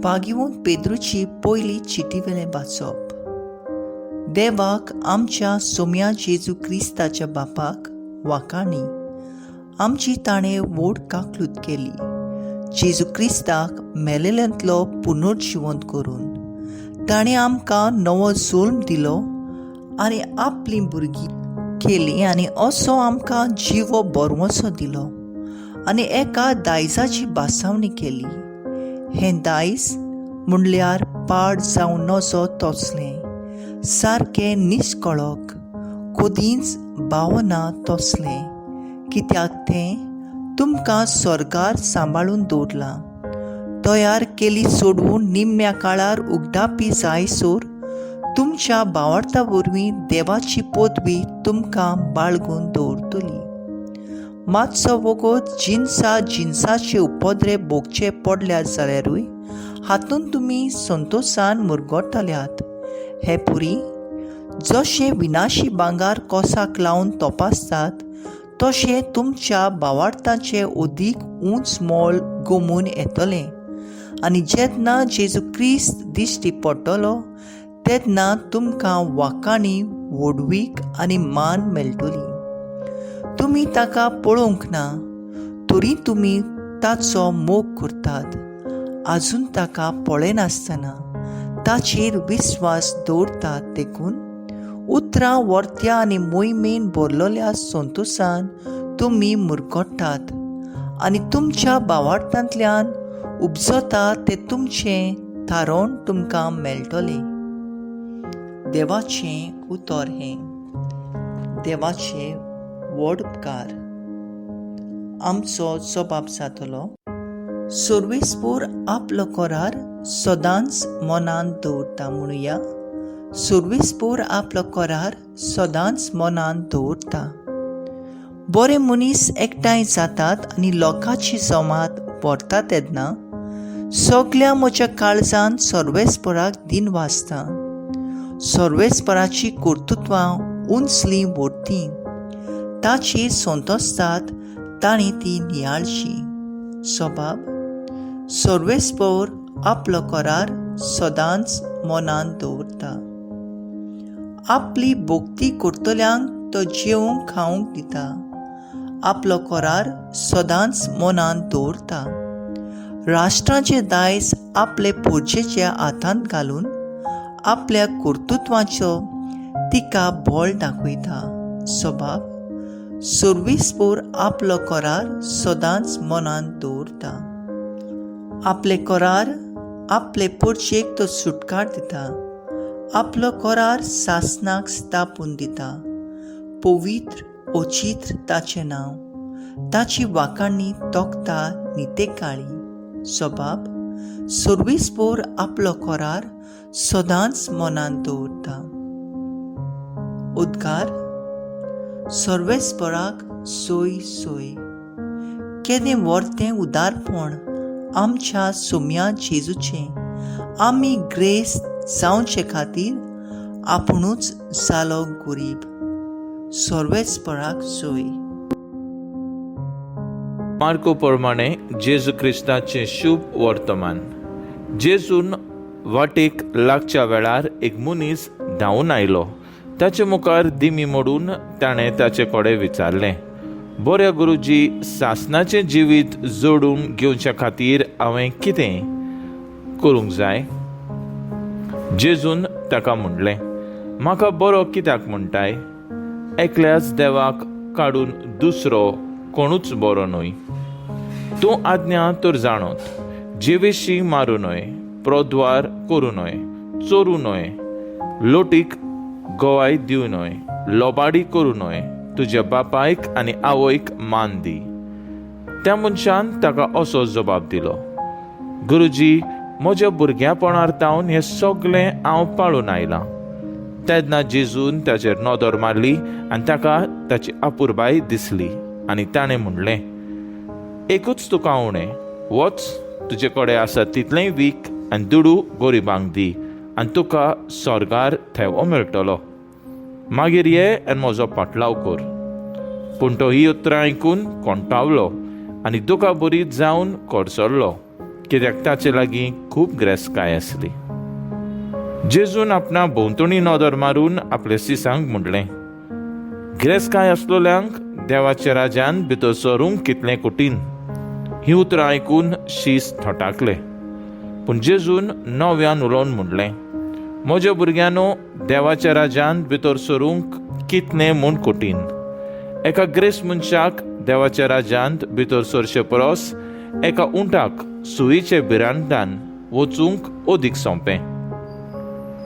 पागिवून पेद्रूची पयली चिटी वेलें वाचप. देवाक आमच्या सोम्या जेजू क्रिस्ताच्या बापाक वाकाणी आमची ताणें व्हड काकलूत केली जेजू क्रिस्ताक मेलेल्यांतलो पुनर्जिवंत करून ताणें आमकां नवो जल्म दिलो आनी आपलीं भुरगीं केलीं आनी असो आमकां जिवो बरवसो दिलो आनी एका दायजाची बासावणी केली. हें दायज म्हणल्यार पाड जावं नजो तसलें सारकें निश्कळक कदींच बावना तसलें, कित्याक तें तुमकां स्वर्गार सांबाळून दवरलां. तयार केली सोडून निमण्या काळार उगडापी जायसर तुमच्या बावडता वरवीं देवाची पदवी तुमकां बाळगून दवरतली. मातसो वगत जिनसा जिनसाचे उपद्रे भोगचे पडल्यात जाल्यारूय हातूंत तुमी संतोशान मुरगटल्यात. हे पुरी जशें विनाशी भांगर कोसाक लावन तपासतात तशें तुमच्या बावार्थाचें अदीक उंच मोल गमून येतलें आनी जेन्ना जेजू क्रिस्त दिश्टी पडटलो तेन्ना तुमकां वाकाणी व्हडवीक आनी मान मेळटली. तुमी ताका पळोवंक ना तरी तुमी ताचो मोग करतात. आजून ताका पळयनासतना ताचेर विस्वास दवरतात. देखून उतरां वर्त्या आनी मोहिमेन भरलेल्या संतोशान तुमी मुरगट्टात आनी तुमच्या बावार्थांतल्यान उपजता तें तुमचें थारोवन तुमकां मेळटलें. देवाचें उतर हें. देवाचें व्हड उपकार. आमचो जबाब जातलो. सर्वेस्पोर आपलो करार सदांच मनांत दवरता म्हणुया. सर्वेस्पोर आपलो करार सदांच मनांत दवरता. बरे मनीस एकठांय जातात आनी लोकांची जमात भरता तेन्ना सगल्या म्हज्या काळजान सर्वेस्पोराक दिन वाचता. सर्वेस्पोराची कर्तृत्वां उंचली व्हरती ताचेर संतोसतात तांणी ती नियाळची. स्वभाव सर्वेस्पोर आपलो करार सदांच मनांत दवरता. आपली भक्ती करतल्यांक तो जेवंक खावंक दिता. आपलो करार सदांच मनांत दवरता. राष्ट्रांचें दायज आपले पोरजेच्या हातांत घालून आपल्या कर्तृत्वाचो तिका बळ दाखयता. स्वभाव सर्वेस्पोर आपलो करार सदांच मनांत दवरता. आपले करार आपले पोरजेक तो सुटकार दिता. आपलो करार सासनाक स्थापून दिता. पवित्र अचित्र ताचें नांव. ताची वाकाणी तोखता नितेकाळी. स्वभाव सर्वेस्पोर आपलो करार सदांच मनांत दवरता. उद्गार सर्वेस्पोराक सोय सोय. केदें वर्तें उदारपण आमच्या सोम्या जेजूचें. आमी ग्रेस्त जावचे खातीर आपुणूच जालो गरीब. सर्वेस्पोराक सोय. मार्को प्रमाणे जेजू क्रिस्ताचें शुभ वर्तमान. जेजून वाटेक लागच्या वेळार एक मनीस धांवून आयलो. ताचे मुखार दिमी मोडून ताणें ताचे कडेन विचारलें, बऱ्या गुरुजी, सासनाचें जिवीत जोडून घेवच्या खातीर हांवें कितें करूंक जाय? जेजून ताका म्हणलें, म्हाका बरो कित्याक म्हणटाय? एकल्याच देवाक काडून दुसरो कोणूच बरो न्हय. तूं आज्ञा तर जाणोत, जिवेशी मारूं न्हय, प्रोद्वार करूं न्हय, चोरूं न्हय, लोटीक गवाय दिवं न्हय, लोबाडी करूं न्हय, तुज्या बापायक आनी आवयक मान दी. त्या मनशान ताका असो जबाब दिलो, गुरुजी, म्हज्या भुरग्यापणार तावन हें सगळें हांव पाळून आयलां. तेन्ना जेजून ताचेर नदर मारली आनी ताका ताची अपुरबाय दिसली आनी ताणें म्हणलें, एकूच तुका उणें, वच तुजे कडेन आसा तितलेंय वीक आनी दुडू गरिबांक दी आनी तुका स्वर्गार थेवो मेळटलो. मागीर ये आनी म्हजो पाटलाव कर. पूण तो ही उतरां आयकून कोंटावलो आनी दुखा बरीत जावन कडसरलो, कित्याक ताचे लागीं खूब ग्रेसकाय आसली. जेजून आपणा भोंवतणी नदर मारून आपले सिसांक म्हणलें, गिरेस्तकाय आसलोल्यांक देवाच्या राज्यान भितर सरूंक कितलें कठीण. हीं उतरां आयकून शीस थटाकले. पूण जेजून नव्यान उलोवन म्हणलें, म्हज्या भुरग्यांनो, देवाच्या राज्यान भितर सरूंक कितलें म्हूण कठीण. एका ग्रेस मनशाक देवाच्या राज्यांत भितर सरचे परस एका उंटाक सुयेचे भिरांतान वचूंक अदीक सोंपें.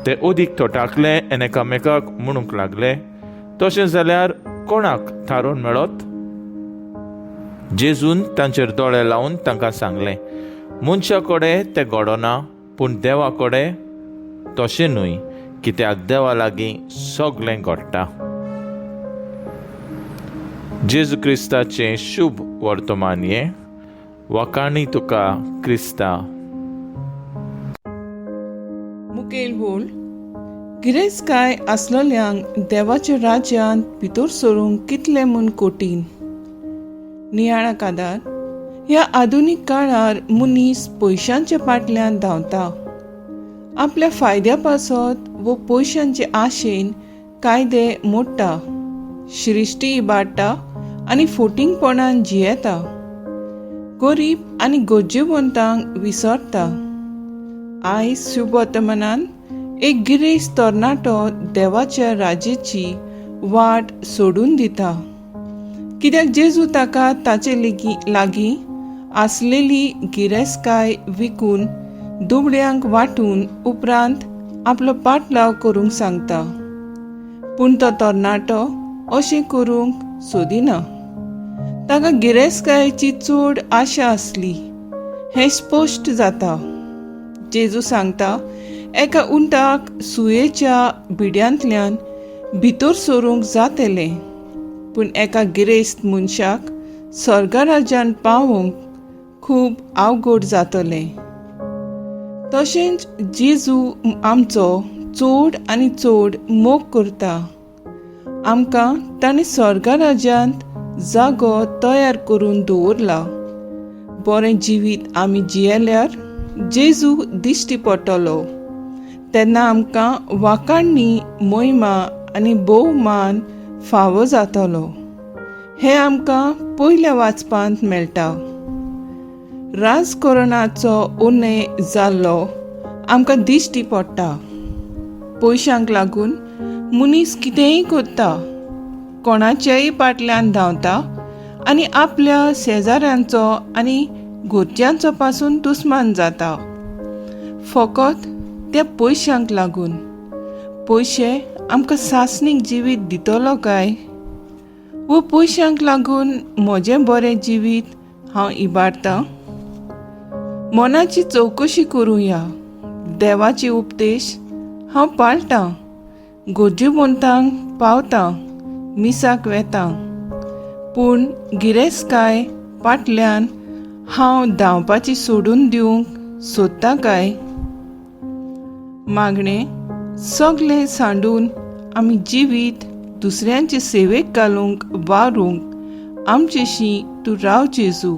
ते अदीक थटाकले आनी एकामेकाक म्हणूंक लागले, तशें जाल्यार कोणाक थारोवन मेळत? जेजून तांचेर दोळे लावन तांकां सांगलें, मनशा कडेन तें घडना, पूण देवा कडेन तशें न्हय, कित्याक देवा लागीं सगळें घडटा. जेजू क्रिस्ताचें शुभ वर्तमान हें. वाखाणी तुका क्रिस्ता. मुखेल बोल. गिरेस्तकाय आसलोल्यांक देवाच्या राज्यांत भितर सरूंक कितलें म्हूण कठीण. नियाळा कादार. ह्या आधुनीक काळार मनीस पयशांच्या फाटल्यान धांवता. आपल्या फायद्या पासत वो पयशांचे आशेन कायदे मोडटा, श्रिश्टी इबाडटा आनी फोटिंगपणान जियेता. गरीब आनी गरजेवंतांक विसरता. आयज शुभवर्तमानान एक गिरेस्त तरणाटो देवाच्या राजेची वाट सोडून दिता, कित्याक जेजू ताका ताचे लागीं आसलेली गिरेस्तकाय विकून दुबळ्यांक वांटून उपरांत आपलो पाटलाव करूंक सांगता. पूण तो तरणाटो अशें करूंक सोदिना. ताका गिरेस्तकायेची चड आशा आसली हें स्पश्ट जाता. जेजू सांगता, एका उंटाक सुयेच्या बिड्यांतल्यान भितर सरूंक जातलें, पूण एका गिरेस्त मनशाक स्वर्गराज्यान पावोवंक खूब अवघड जातलें. तशेंच जेजू आमचो चड आनी चड मोग करता. आमकां ताणें स्वर्गराज्यांत जागो तयार करून दवरला. बरें जिवीत आमी जियेल्यार जेजू दिश्टी पडटलो, तेन्ना आमकां वाखाणणी, मोहिमा आनी भोवमान फावो जातलो. हें आमकां पयल्या वाचपांत मेळटा. राजकरणाचो उणे जाल्लो आमकां दिश्टी पडटा. पयशांक लागून मनीस कितेंय करता, कोणाच्याय फाटल्यान धांवता आनी आपल्या शेजाऱ्यांचो आनी घरच्यांचो पासून दुस्मान जाता, फकत त्या पयशांक लागून. पयशे आमकां सासणीक जिवीत दितलो काय, वो पयशांक लागून म्हजें बरें जिवीत हांव इबाडतां? मनाची चवकशी करुया. देवाचे उपदेश हांव पाळटां, गरजेवंतांक पावतां, मिसाक वेतां, पूण गिरेस्तकाय फाटल्यान हांव धांवपाची सोडून दिवंक सोदतां काय? मागणें. सगळें सांडून आमी जिवीत दुसऱ्यांचे सेवेक घालूंक वावरूंक आमचेशी तूं राव जेजू.